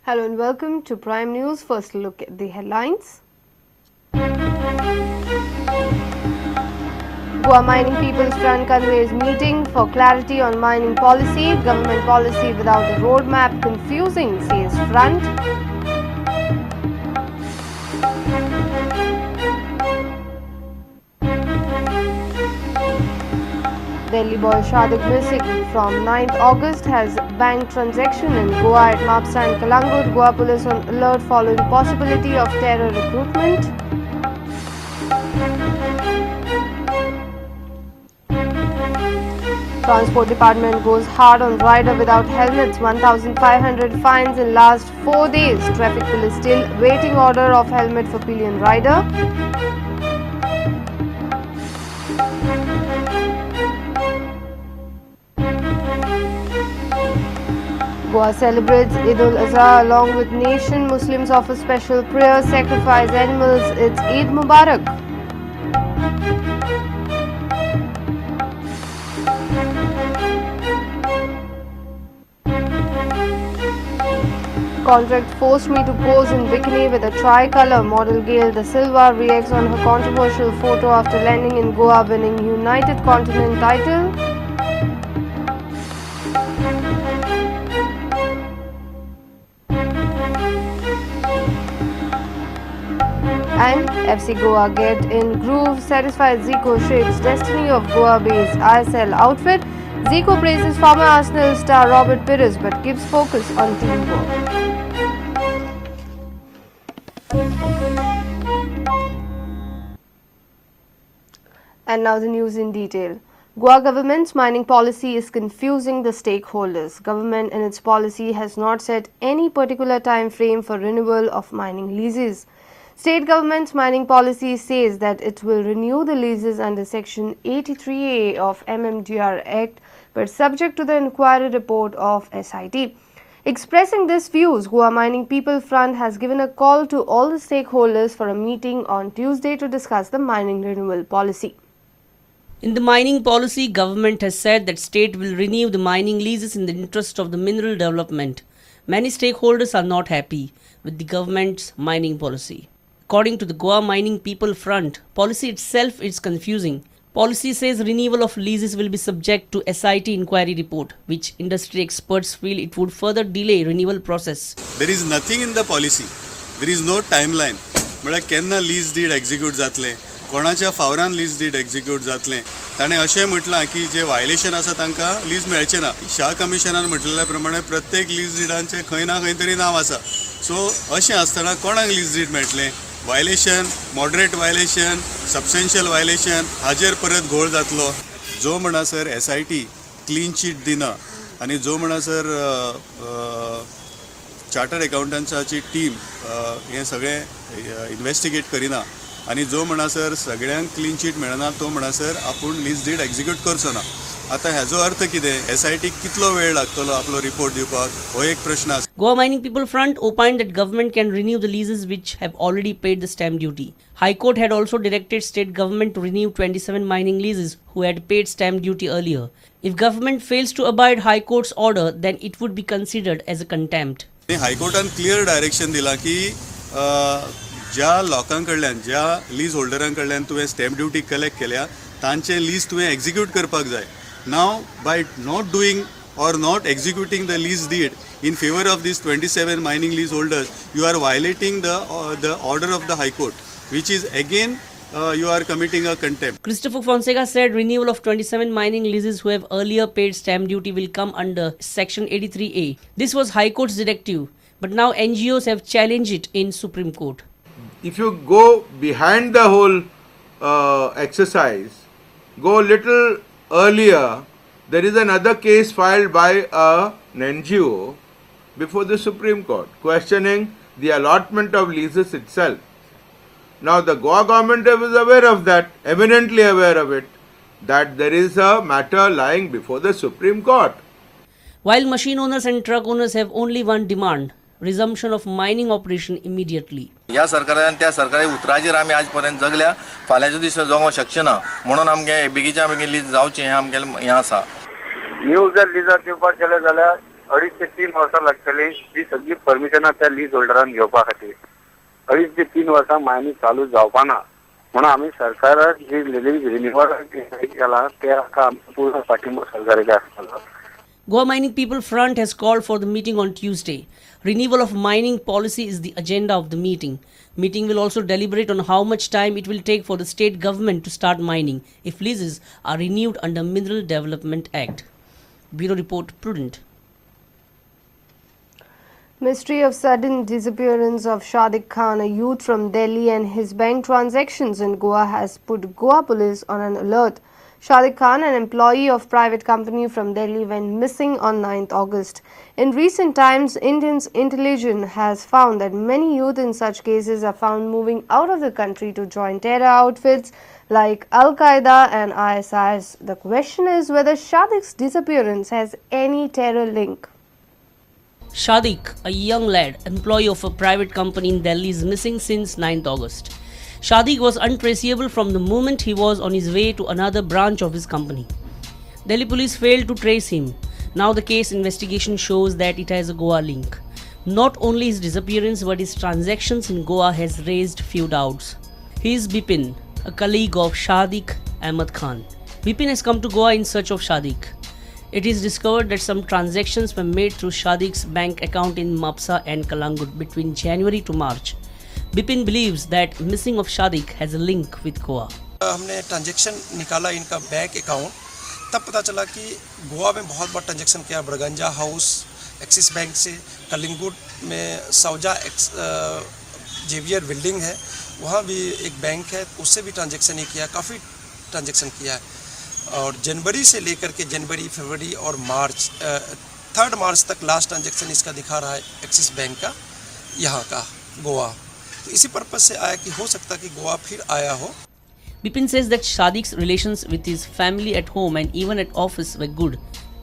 Hello and welcome to Prime News. First look at the headlines. Goa Mining People's Front conveys meeting for clarity on mining policy. Government policy without a roadmap confusing, says Front. Delhi boy Shadik missing from 9th August has bank transaction in Goa at Mapsa and Calangute. Goa police on alert following possibility of terror recruitment. Transport Department goes hard on rider without helmets. 1,500 fines in last 4 days. Traffic police still waiting order of helmet for pillion rider. Goa celebrates Eid-ul-Azha along with nation. Muslims offer special prayers, sacrifice animals. It's Eid Mubarak. Contract forced me to pose in bikini with a tricolour. Model Gail Da Silva reacts on her controversial photo after landing in Goa, winning United Continent title. And FC Goa get in groove, satisfied Zico shapes destiny of Goa-based ISL outfit. Zico praises former Arsenal star Robert Pires but keeps focus on teamwork. And now the news in detail. Goa government's mining policy is confusing the stakeholders. Government in its policy has not set any particular time frame for renewal of mining leases. State government's mining policy says that it will renew the leases under Section 83A of MMDR Act, but subject to the inquiry report of SIT. Expressing these views, Goa Mining People Front has given a call to all the stakeholders for a meeting on Tuesday to discuss the mining renewal policy. In the mining policy, government has said that state will renew the mining leases in the interest of the mineral development. Many stakeholders are not happy with the government's mining policy. According to the Goa Mining People Front, policy itself is confusing. Policy says renewal of leases will be subject to SIT inquiry report, which industry experts feel it would further delay renewal process. There is nothing in the policy. There is no timeline. म्हळ्यार केन्ना lease did execute जातलें, कोणाच्या फावरान lease did execute जातलें. ताणें अशें म्हटलां की जे violation आसा तांकां लीज मेळचें ना. शाह कमिशनान म्हटलेल्या प्रमाणे प्रत्येक लीज डिडांचें खंय ना खंय तरी नांव आसा. सो अशें आसतना कोणाक लीज did मेळटलें? Violation, moderate violation, substantial violation हाजेर परत घोळ जातलो. जो म्हणसर SIT clean chit दिना आनी जो म्हणसर चार्टर्ड एकाउंटंट्साची टीम हें सगळें इन्वेस्टिगेट करिना आनी जो म्हणसर सगळ्यांक क्लीन चीट मेळना तो म्हणसर आपूण लीज did execute करचो ना. आतां हाजो अर्थ कितें? SIT कितलो वेळ लागतलो आपलो रिपोर्ट दिवपाक हो एक प्रश्न आसा. Goa Mining People Front opined that government can renew the leases which have already paid the stamp duty. High Court had also directed state government to renew 27 mining leases who had paid stamp duty earlier. If government fails to abide High Court's order, then it would be considered as a contempt. हायकोर्टान clear direction दिलां की ज्या लोकां कडल्यान, ज्या lease होल्डरां कडल्यान तुवें stamp duty collect केल्या तांचे लीज तुवें एक्झिक्यूट करपाक जाय. Now by not doing or not executing the lease deed in favor of these 27 mining lease holders, you are violating the order of the High Court, which is again you are committing a contempt. Christopher Fonseca said renewal of 27 mining leases who have earlier paid stamp duty will come under Section 83A. This was High Court's directive, but now NGOs have challenged it in Supreme Court. If you go behind the whole exercise, go a little earlier, there is another case filed by an NGO before the Supreme Court questioning the allotment of leases itself. Now the Goa government was aware of that, eminently aware of it, that there is a matter lying before the Supreme Court. While machine owners and truck owners have only one demand, resumption of mining operation immediately. ह्या सरकारान त्या सरकारी उतराचेर आमी आज पर्यंत जगल्या, फाल्यांच्या दिसा जगोंक शकचे ना, म्हणून आमगे बेगीच्या बेगीन लीज जावचें हें आमगेलें हें आसा. न्यू जर लिजार दिवपाक गेले जाल्यार 2.5 ते 3 वर्सां लागतली ही सगळी परमिशनां त्या लीज होल्डरान घेवपा खातीर. 2.5 ते 3 वर्सां मायनिंग चालू जावपा ना म्हणून आमी सरकाराक जी लीज रिन्युअल केला ते आमकां पूर्ण पाठिंबो सरकाराक आसतलो. Goa Mining People Front has called for the meeting on Tuesday. Renewal of mining policy is the agenda of the meeting. Meeting will also deliberate on how much time it will take for the state government to start mining if leases are renewed under Mineral Development Act. Bureau Report, Prudent. Mystery of sudden disappearance of Shadik Khan, a youth from Delhi, and his bank transactions in Goa has put Goa police on an alert. Shadik Khan, an employee of private company from Delhi, went missing on 9th August. In recent times, Indian's intelligence has found that many youth in such cases are found moving out of the country to join terror outfits like Al-Qaeda and ISIS. The question is whether Shadik's disappearance has any terror link. Shadik, a young lad, employee of a private company in Delhi, is missing since 9th August. Shadik was untraceable from the moment he was on his way to another branch of his company. Delhi police failed to trace him. Now the case investigation shows that it has a Goa link. Not only his disappearance but his transactions in Goa has raised few doubts. He is Bipin, a colleague of Shadik Ahmed Khan. Bipin has come to Goa in search of Shadik. It is discovered that some transactions were made through Shadik's bank account in Mapsa and Kalangut between January to March. Bipin believes that missing of Shadik has a link with Goa. हमने transaction निकाला इनका bank account, तब पता चला कि गोवा में बहुत bar transaction किया. ब्रगंजा house axis bank से, कलिंगुड में सौजा जेवियर बिल्डिंग है, वहाँ भी एक बैंक है, उससे भी ट्रांजैक्शन ही किया, काफ़ी ट्रांजैक्शन किया है. और जनवरी से लेकर के जनवरी, फरवरी और मार्च, 3 मार्च तक लास्ट ट्रांजैक्शन इसका दिखा रहा है एक्सिस बैंक का यहाँ का गोवा. तो इसी पर्पज से आया कि हो सकता कि गोवा फिर आया हो. Bipin says that Shadik's relations with his family at home and even at office were good.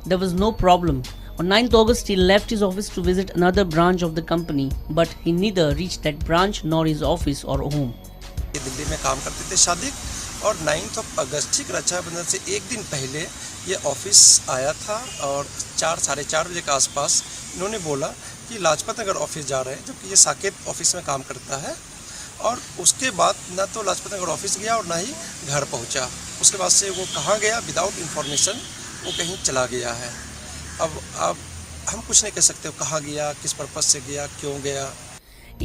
There was no problem. On 9th August, he left his office to visit another branch of the company, but he neither reached that branch nor his office or home. ये दिल्ली में काम करते थे शादिक, और 9th of अगस्त ठीक रक्षाबंधन से एक दिन पहले ये ऑफिस आया था और 4-4:30 बजे के आसपास इन्होंने बोला कि लाजपत नगर ऑफिस जा रहे हैं, जबकि ये साकेत ऑफिस में काम करता है. और उसके बाद ना तो लाजपत नगर ऑफिस गया और ना ही घर पहुंचा. उसके बाद से वो कहाँ गया विदाउट इन्फॉर्मेशन वो कहीं चला गया है. अब हम कुछ नहीं कह सकते कहाँ गया, किस पर्पज़ से गया, क्यों Gaya.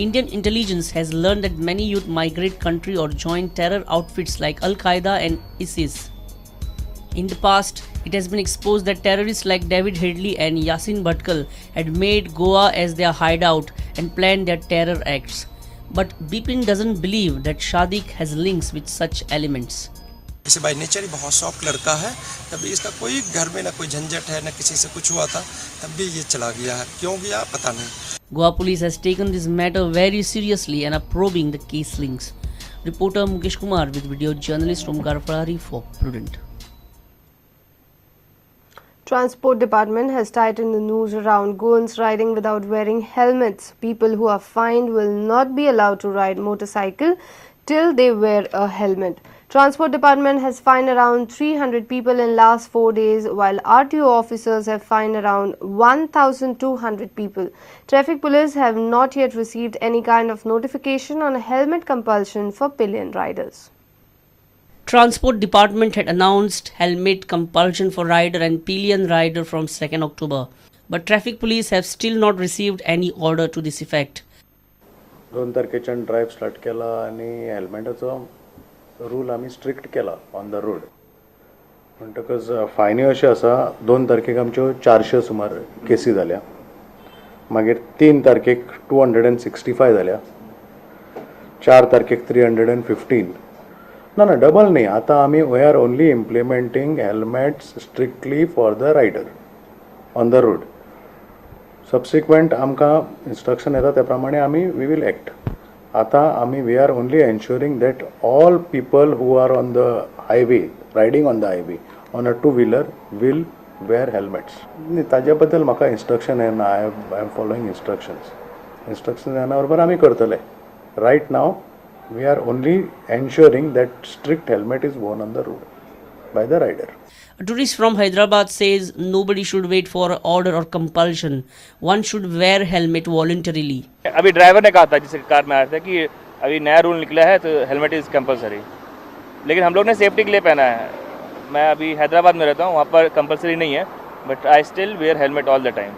Indian intelligence has learned that many youth migrate country or join terror outfits like Al-Qaeda and ISIS. In the past, it has been exposed that terrorists like David Headley and Yasin Bhatkal had made Goa as their hideout and planned their terror acts. But Bipin doesn't believe that Shadik has links with such elements. इसे बाई nature ही बहुत soft लड़का है, तभी इसका कोई घर में ना कोई झंझट है, ना किसी से कुछ हुआ था, तब भी ये चला गया है. क्यों गया पता नहीं. Goa police has taken this matter very seriously and are probing the case links. Reporter Mukesh Kumar with video journalist Omkar Ferrari for Prudent. Transport Department has tightened the noose around Goans riding without wearing helmets. People who are fined will not be allowed to ride motorcycle till they wear a helmet. Transport Department has fined around 300 people in last 4 days, while RTO officers have fined around 1,200 people. Traffic police have not yet received any kind of notification on helmet compulsion for pillion riders. Transport Department had announced helmet compulsion for rider and pillion rider from 2nd October, but traffic police have still not received any order to this effect. 2 तारखेच्यान drive start केला आनी हेल्मेटाचो rule आमी strict केला on the road. म्हणटकच फायन्यो अश्यो आसा, 2 तारखेक आमच्यो 400 सुमार केसी जाल्या, मागीर 3 तारखेक 265 जाल्या, 4 तारखेक 315. ना ना डबल न्ही, आतां आमी we are only implementing helmets strictly for the rider on the road. Subsequent आमकां इन्स्ट्रक्शन येता त्या प्रमाणे आमी we will act. आतां आमी we are only ensuring that all people who are on the highway, riding on the highway on a two wheeler will wear helmets. ताजे बद्दल म्हाका इन्स्ट्रक्शन येना. I am following instructions. Instruction येना बरोबर आमी करतले. Right now we are only ensuring that strict helmet is worn on the road by the rider. A tourist from Hyderabad says nobody should wait for order or compulsion. One should wear helmet voluntarily. अभी driver ने कहा था जिसके car में आया था कि अभी नया रूल निकला है तो हेलमेट is compulsory, लेकिन हम लोग ने सेफ्टी के लिए पहना है। मैं अभी हैदराबाद में रहता हूँ, वहाँ पर कंपलसरी नहीं है, but I still wear helmet all the time.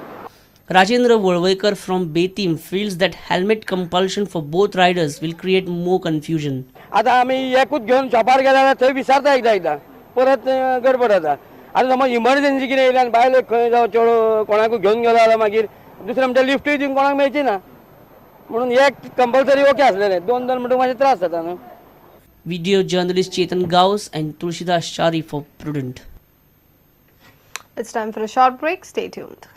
Rajendra Volvaikar from Betim feels that helmet compulsion for both riders will create more confusion. आतां आमी एकूच घेवन शॉपार गेले जाल्यार थंय विसरता एकदां एकदां परत गडबड जाता. आतां समज इमर्जन्सी कितें येयली आनी बायलेक खंय जावं चेडो कोणाकूय घेवन गेलो जाल्यार मागीर दुसरें म्हणटा लिफ्टूय दिवंक कोणाक मेळची ना, म्हणून एक कंपल्सरी ओके आसलेलें, दोन दोन म्हणटकच मातशें त्रास जाता न्हू. Video journalist Chetan Gaus and Tulsidas Chari for Prudent. It's time for a short break. Stay tuned.